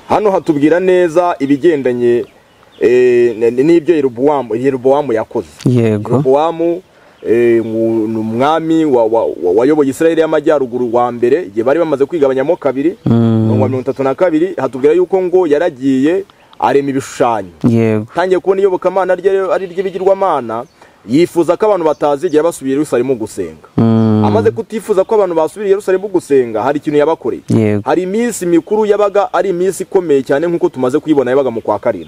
Hano hatubwira neza ibigendanye n'ibyo Yerobowamu yakoze. Yego. Yerobowamu umwami wayoboye Isirayeli y'amajyaruguru wa mbere, igihe bari bamaze kwigabanyamo kabiri, mu 32 hatubwira yuko ngo yaragiye arema ibishushanyo. Yego. Tangiye kubona iyobokamana ari ry'ibigirwamana, yifuza ko abantu batazigera basubira i Yerusalemu gusenga. Amaze kutifuza ko abantu basubira i Yerusalemu gusenga, hari ikintu yabakoreye. Hari iminsi mikuru yabaga ari iminsi ikomeye cyane, nkuko tumaze kuyibona yabaga mu kwa 7.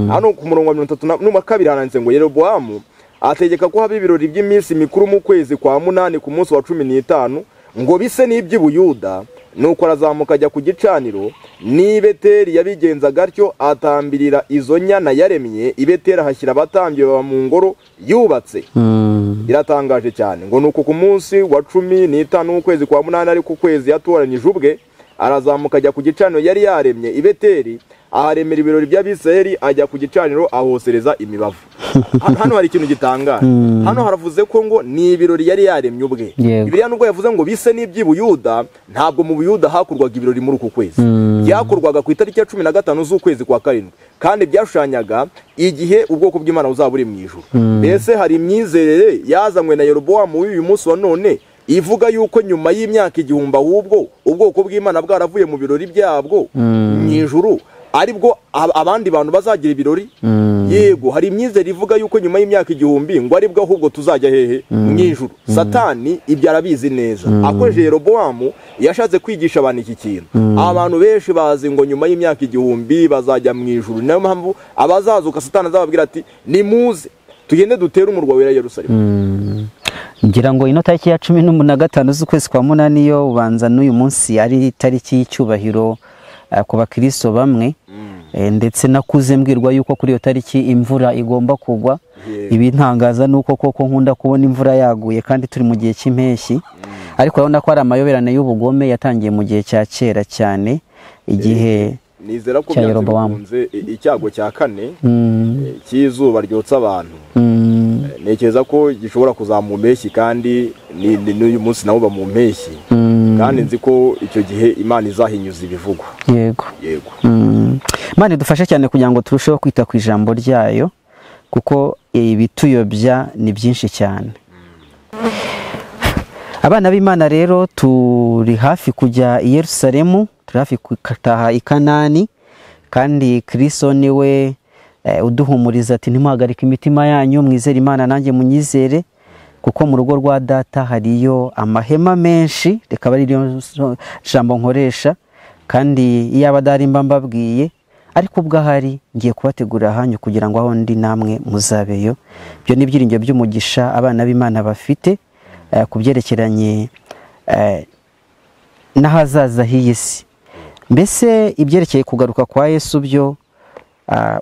Hano ku murongo wa 32 handitse ngo Yerobowamu ategeka ko haba ibirori by'iminsi mikuru mu kwezi kwa 8 ku munsi wa 15, ngo bise n'iby'i Buyuda. Nuko arazamuka ajya ku gicaniro n'i Beteli, yabigenzaga atyo, atambirira izo nyana yaremye i Beteli, ahashyira abatambyi baba mu ngoro yubatse. Biratangaje cyane. Ngo nuko ku munsi wa 15 w'ukwezi kwa 8, ariko ukwezi yatoranyije ubwe, arazamuka ajya ku gicaniro yari yaremye i Beteli, aharemera ibirori by'Abisirayeli, ajya ku gicaniro ahosereza imibavu. Hano hari ikintu gitangaje. Hano haravuze ko ngo ni ibirori yari yaremye ubwe. Bibiliya nubwo yavuze ngo bise n'iby'i Buyuda, ntabwo mu Buyuda hakorwaga ibirori muri uku kwezi. Byakorwaga ku itariki ya 15 z'ukwezi kwa 7, kandi byashushanyaga igihe ubwoko bw'Imana buzaba buri mu ijuru. Mbese hari imyizerere yazanywe na Yerobowamu w'uyu munsi wa none ivuga yuko nyuma y'imyaka 1000 ahubwo ubwoko bw'Imana bwaravuye mu birori byabwo mu ijuru, Aribwo abandi bantu bazagira ibirori. Yego, hari imyizerere ivuga yuko nyuma y'imyaka 1000 ngo aribwo ahubwo tuzajya hehe? Mu ijuru. Satani ibyo arabizi neza. Akoresheje Yerobowamu yashatse kwigisha abantu iki kintu. Abantu benshi bazi ngo nyuma y'imyaka 1000 bazajya mu ijuru. Niyo mpamvu abazazuka Satani azababwira ati nimuze tugende dutere umurwa wera Yerusalemu. Ngira ngo ino tariki ya 15 z'ukwezi kwa 8 yo ubanza n'uyu munsi ari tariki y'icyubahiro ku bakristo bamwe. Ndetse nakuze mbwirwa yuko kuri iyo tariki imvura igomba kugwa. Ibi ntangaza nuko koko nkunda kubona imvura yaguye kandi turi mu gihe cy'impeshyi. Ariko urabona ko ari amayoberane y'ubugome yatangiye mu gihe cya kera cyane, igihe nizera ko byanze icyago cya kane cy'izuba ryotsa abantu. Ntekereza ko gishobora kuzamu mpeshyi, kandi n'uyu munsi nabo ba mu mpeshyi. Kandi nzi ko icyo gihe Imana izahinyuza ibivugwa. Yego. Yego. Imana idufashe cyane kugira ngo turusheho kwita ku ijambo ryayo, kuko ibituyobya ni byinshi cyane. Abana b'Imana rero turi hafi kujya i Yerusalemu, turi hafi gutaha i Kanani, kandi Kristo niwe uduhumuriza ati ntimuhagarike imitima yanyu, mwizere Imana nanjye munyizere, kuko mu rugo rwa data hariyo amahema menshi. Reka bari ryo jambo nkoresha, kandi iyaba adahari mba mbabwiye, ariko ubwo ahari ngiye kubategurira ahanyu kugira ngo aho ndi namwe muzabeyo. Ibyo ni ibyiringiro by'umugisha abana b'Imana bafite ku byerekeranye n'ahazaza h'iyi si. Mbese ibyerekeye kugaruka kwa Yesu byo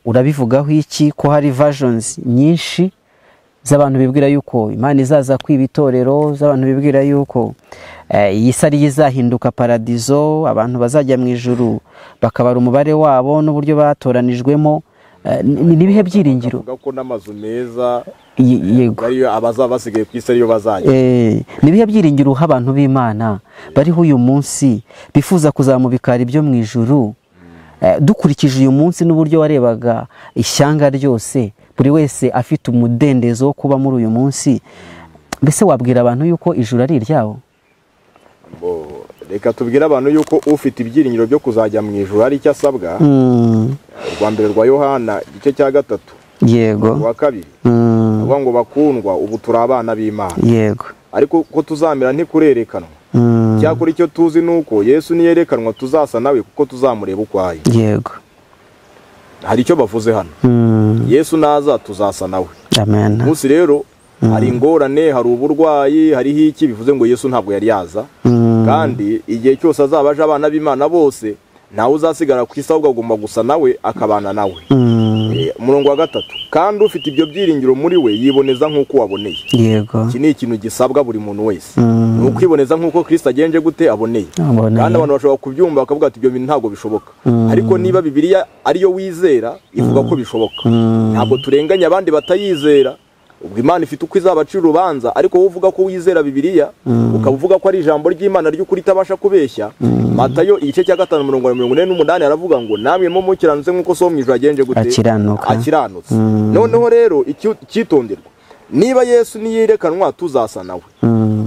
urabivugaho iki? Ko hari versions nyinshi z'abantu bibwira yuko Imana izaza kwiba itorero, z'abantu bibwira yuko iyi si ari izahinduka paradizo, abantu bazajya mu ijuru bakabara umubare wabo n'uburyo batoranijwemo. Ni ibihe byiringiro? Bavuga ko n'amazu meza yego ariyo abazaba basigaye ku isi ariyo bazajya. Ni ibihe byiringiro uha abantu b'Imana bariho uyu munsi bifuza kuzamubikara ibyo mu ijuru? Dukurikije uyu munsi n'uburyo warebaga ishyanga ryose, buri wese afite umudendezo wo kuba muri uyu munsi, mbese wabwira abantu yuko ijuru ari iryabo? Reka tubwire abantu yuko ufite ibyiringiro byo kuzajya mu ijuru ari icyo asabwa. Urwa mbere rwa Yohana igice cya 3. Yego. Rwa 2. Avuga ngo bakundwa ubu turi abana b'Imana. Yego. Ariko ko tuzamera ntikurerekanwa. Cyakora icyo tuzi nuko Yesu niyerekanwa tuzasa nawe kuko tuzamureba uko ari. Yego. Hari icyo bavuze hano. Yesu naza tuzasa nawe. Amen. Munsi rero hari ingorane, hari uburwayi, hariho iki bivuze ngo Yesu ntabwo yari yaza. Kandi igihe cyose azaba aje abana b'Imana bose ntawe uzasigara ku isi, ahubwo agomba gusa nawe akabana nawe. Umurongo wa 3, kandi ufite ibyo byiringiro muri we yiboneza nk'uko waboneye. Yego. Iki ni ikintu gisabwa buri muntu wese. Ni ukwiboneza nk'uko Kristo agenje gute aboneye. Kandi abantu bashobora kubyumva bakavuga ati ibyo bintu ntabwo bishoboka. Ariko niba Bibiliya ariyo wizera ivuga ko bishoboka. Ntabwo turenganya abandi batayizera. Ubwo Imana ifite uko izabacira urubanza, ariko wowe uvuga ko wizera Bibiliya, ukaba uvuga ko ari ijambo ry'Imana ry'ukuri itabasha kubeshya. Matayo igice cya 5 umurongo wa 48 aravuga ngo namwe mu mukiranutse nk'uko so mu ijuru agenje gute akiranutse. Noneho rero icyitonderwa, niba Yesu niyerekanwa tuzasa nawe,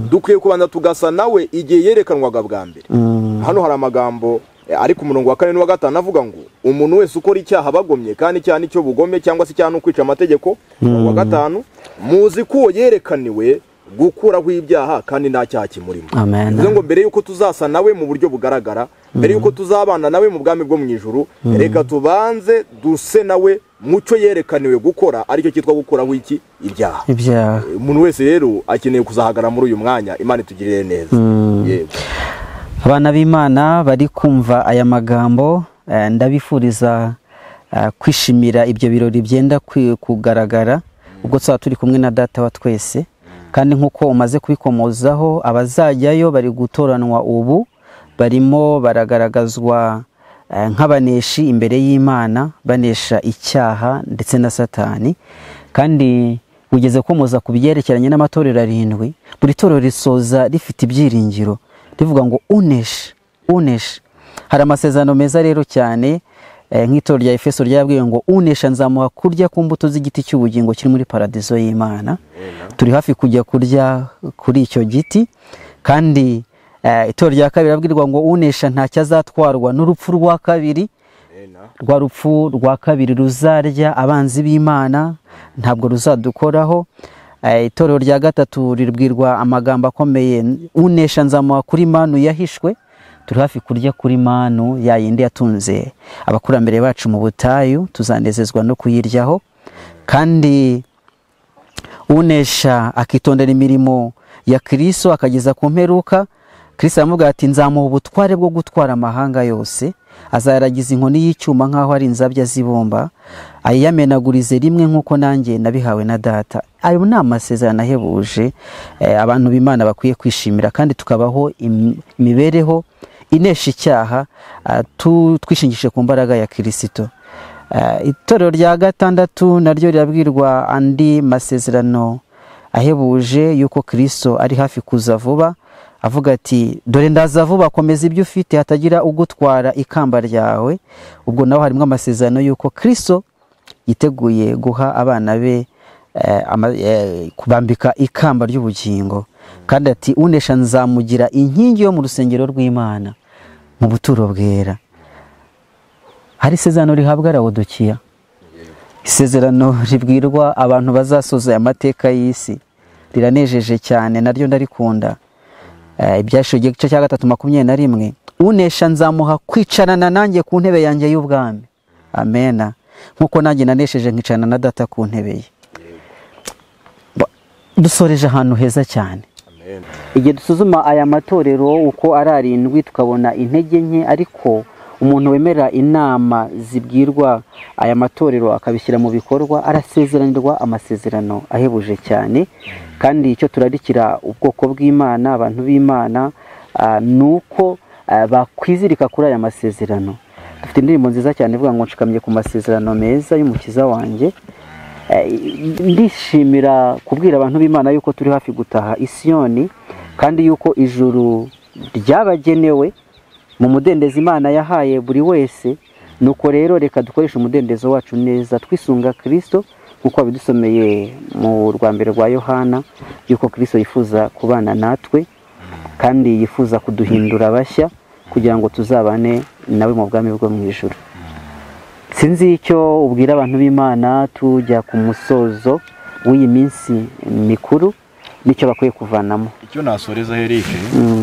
dukwiye kubanza tugasa nawe igihe yerekanwaga bwa mbere. Hano hari amagambo ari ku murongo wa 4 n'uwa 5 avuga ngo umuntu wese ukora icyaha bagomye, kandi icyaha nicyo bugome cyangwa se icyaha no kwica amategeko. Wa 5, muzi ko yerekaniwe gukuraho ibyaha kandi nta cyaha kimurimo. Bivuze ngo mbere yuko tuzasa nawe mu buryo bugaragara, mbere yuko tuzabana nawe mu bwami bwo mu ijuru, reka tubanze duse nawe mucyo yerekaniwe gukora, aricyo cyitwa gukuraho iki? Ibyaha. Umuntu wese rero akeneye kuzahagara muri uyu mwanya. Imana itugirire neza. Yego. Abana b'Imana bari kumva aya magambo, ndabifuriza kwishimira ibyo birori byenda kugaragara ubwo tuzaba turi kumwe na data wa twese. Kandi nkuko umaze kubikomozaho, abazajyayo bari gutoranwa ubu, barimo baragaragazwa nk'abaneshi imbere y'Imana, banesha icyaha ndetse na Satani. Kandi ugeze komoza ku byerekeranye n'amatorero 7, buri torero risoza rifite ibyiringiro rivuga ngo unesha, unesha. Hari amasezerano meza rero cyane, nk'itorero rya Efeso ryabwiye ngo unesha nzamuha kurya ku mbuto z'igiti cy'ubugingo kiri muri paradizo y'Imana. Turi hafi kujya kurya kuri icyo giti. Kandi itorero rya kabiri abwirwa ngo unesha ntacyo azatwarwa n'urupfu rwa kabiri. Rwa rupfu rwa kabiri ruzarya abanzi b'Imana ntabwo ruzadukoraho. Itorero rya gatatu ribwirwa amagambo akomeye, unesha nzamuha kuri manu yahishwe. Turi hafi kurya kuri manu ya yindi yatunze abakurambere bacu mu butayu, tuzanezezwa no kuyiryaho. Kandi unesha akitondera imirimo ya Kristo akageza ku mperuka, Kristo aramubwira ati nzamuha ubutware bwo gutwara amahanga yose, azayaragiza inkoni y'icyuma nk'aho ari inzabya z'ibumba, ayiyamenagurize rimwe nk'uko nanjye nabihawe na Data. Ayo ni amasezerano ahebuje abantu b'Imana bakwiye kwishimira, kandi tukabaho imibereho inesha icyaha twishingishije ku mbaraga ya Kristo. Itorero rya gatandatu naryo rirabwirwa andi masezerano ahebuje yuko Kristo ari hafi kuza vuba, avuga ati dore ndaza vuba, komeza ibyo ufite hatagira ugutwara ikamba ryawe. Ubwo naho harimo amasezerano yuko Kristo yiteguye guha abana be kubambika ikamba ry'ubugingo, kandi ati unesha nzamugira inkingi yo mu rusengero rw'Imana mu buturo bwera. Hari isezerano rihabwa Laodikiya, isezerano ribwirwa abantu bazasoza amateka y'isi, riranejeje cyane naryo ndarikunda. Ibyashuwe igice cya 3:21, unesha nzamuha kwicarana nanjye ku ntebe yanjye y'ubwami. Amena. Nkuko nanjye nanesheje nkicarana na Data ku ntebe ye. Dusoreje ahantu heza cyane. Igihe dusuzuma aya matorero uko ari arindwi tukabona intege nke, ariko umuntu wemera inama zibwirwa aya matorero akabishyira mu bikorwa arasezeranirwa amasezerano ahebuje cyane. Kandi icyo turarikira ubwoko bw'Imana, abantu b'Imana, nuko bakwizirika kuri aya masezerano. Dufite indirimbo nziza cyane ivuga ngo nshikamye ku masezerano meza y'umukiza wanjye. Ndishimira kubwira abantu b'Imana yuko turi hafi gutaha Isiyoni, kandi yuko ijuru ryabagenewe mu mudendezo Imana yahaye buri wese. Nuko rero reka dukoreshe umudendezo wacu neza twisunga Kristo, nkuko abidusomeye mu rwa mbere rwa Yohana yuko Kristo yifuza kubana natwe kandi yifuza kuduhindura bashya kugira ngo tuzabane nawe mu bwami bwo mu ijuru. Sinzi icyo ubwira abantu b'Imana tujya ku musozo w'iyi minsi mikuru nicyo bakwiye kuvanamo. Icyo nasoreza Eric,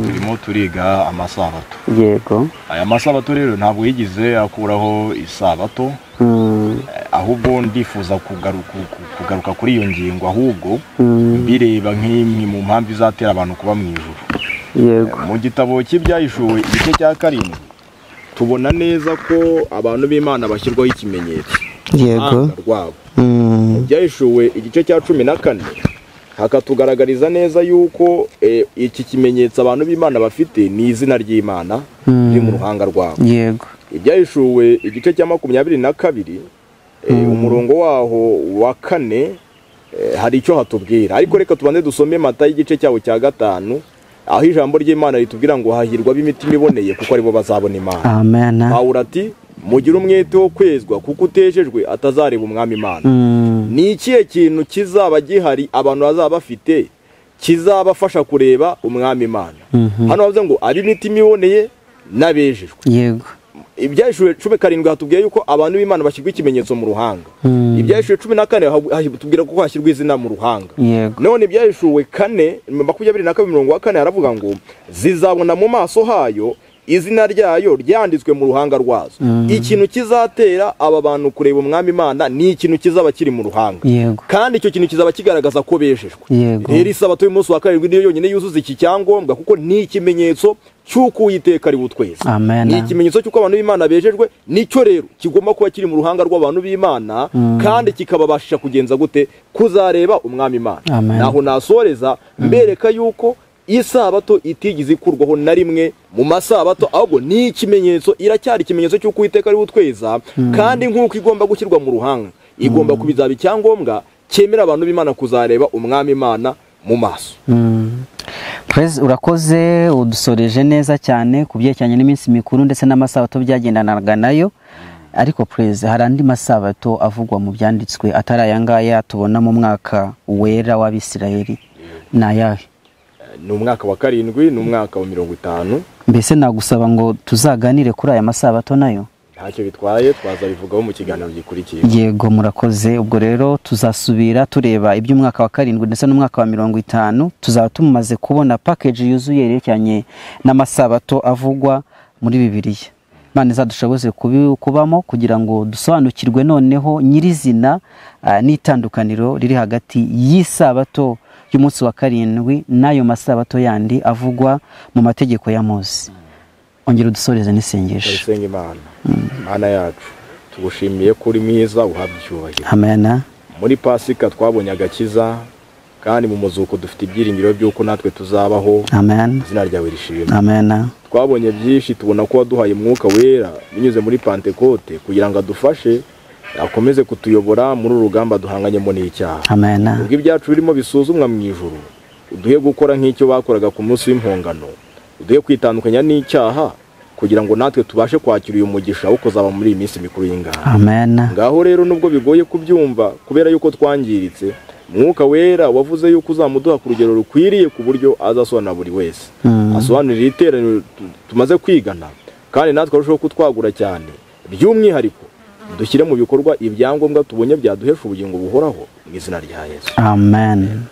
turimo turiga amasabato. Yego. Aya masabato rero ntabwo yigize akuraho isabato, ahubwo ndifuza kugaruka kuri iyo ngingo, ahubwo bireba nk'imwe mu mpamvu izatera abantu kuba mu ijuru. Yego. Mu gitabo cy'Ibyahishuwe igice cya 7 tubona neza ko abantu b'Imana bashyirwaho ikimenyetso. Yego. Rwabo. Ibyahishuwe igice cya 14 hakatugaragariza neza yuko iki kimenyetso abantu b'Imana bafite ni izina ry'Imana riri mu ruhanga rwabo. Yego. Ibyahishuwe igice cya 22 umurongo waho wa 4 hari icyo hatubwira, ariko reka tubanze dusome Matayo igice cyawo cya 5 aho ijambo ry'Imana ritubwira ngo hahirwa b'imitima iboneye kuko aribo bazabona Imana. Amen. Pawulo ati mugire umwete wo kwezwa kuko utejejwe atazareba umwami Imana. Ni ikihe kintu kizaba gihari abantu bazaba bafite kizabafasha kureba umwami Imana? Hano bavuze ngo ab'imitima iboneye n'abejejwe. Yego. Ibyahishuwe 17 hatubwiye yuko abantu b'Imana bashyirwa ikimenyetso mu ruhanga. Ibyahishuwe 14 hatubwira ko hashyirwa izina mu ruhanga. None ibyahishuwe 4:22 haravuga ngo zizabona mu maso hayo izina ryayo ryanditswe mu ruhanga rwazo. Ikintu kizatera aba bantu kureba umwami Imana ni ikintu kizaba kiri mu ruhanga. Kandi icyo kintu kizaba kigaragaza ko bejejwe. Rero isabato y'umunsi wa 7 niyo yonyine yuzuza iki cyangombwa, kuko ni ikimenyetso cy'uko Uwiteka ari butweza. Ni ikimenyetso cy'uko abantu b'Imana bejejwe, nicyo rero kigomba kuba kiri mu ruhanga rw'abantu b'Imana, kandi kikababashisha kugenza gute kuzareba umwami Imana. Naho nasoreza mbereka yuko isabato itigize ikurwaho na rimwe mu masabato, ahubwo ni ikimenyetso, iracyari ikimenyetso cy'uko Uwiteka ari butweza, kandi nk'uko igomba gushyirwa mu ruhanga igomba kubizaba icyangombwa cyemera abantu b'Imana kuzareba umwami Imana mu maso. Praise, urakoze, udusoreje neza cyane ku byerekeranye n'iminsi mikuru ndetse n'amasabato byagendanaga nayo. Ariko Praise, hari andi masabato avugwa mu byanditswe atari aya ngaya tubona mu mwaka wera w'Abisirayeli, ni ayahe? Ni umwaka wa 7 n'umwaka wa 50. Mbese nagusaba ngo tuzaganire kuri aya masabato nayo? Ntacyo bitwaye, twazabivugaho mu kiganiro gikurikiye. Yego, murakoze. Ubwo rero tuzasubira tureba iby'umwaka wa 7 ndetse n'umwaka wa 50, tuzaba tumaze kubona package yuzuye yerekeranye n'amasabato avugwa muri Bibiliya. Imana izadushoboze kubamo kugira ngo dusobanukirwe noneho nyirizina n'itandukaniro riri hagati y'isabato y'umunsi wa 7 n'ayo masabato yandi avugwa mu mategeko ya Mose. Ongera udusoreze n'isengesho. Dusenga Imana. Imana yacu, tugushimiye ko uri mwiza, uhabwa icyubahiro. Amen. Muri Pasika twabonye agakiza, kandi mu muzuko dufite ibyiringiro by'uko natwe tuzabaho. Amen. Izina ryawe rishimwe. Amen. Twabonye byinshi, tubona ko waduhaye umwuka wera binyuze muri Pantekote kugira ngo adufashe, akomeze kutuyobora muri uru rugamba duhanganyemo n'icyaha. Amen. Ubwo ibyacu birimo bisuzumwa mu ijuru, uduhe gukora nk'icyo bakoraga ku munsi w'impongano, uduhe kwitandukanya n'icyaha kugira ngo natwe tubashe kwakira uyu mugisha wo kuzaba muri iyi minsi mikuru y'ingano. Amen. Ngaho rero nubwo bigoye kubyumva kubera yuko twangiritse, Mwuka wera wavuze yuko uzamuduha ku rugero rukwiriye ku buryo azasobanura buri wese. Asobanurira iteraniro tumaze kwigana, kandi natwe arushaho kutwagura cyane. By'umwihariko dushyire mu bikorwa ibyangombwa tubonye byaduhesha ubugingo buhoraho mu izina rya Yesu. Amen.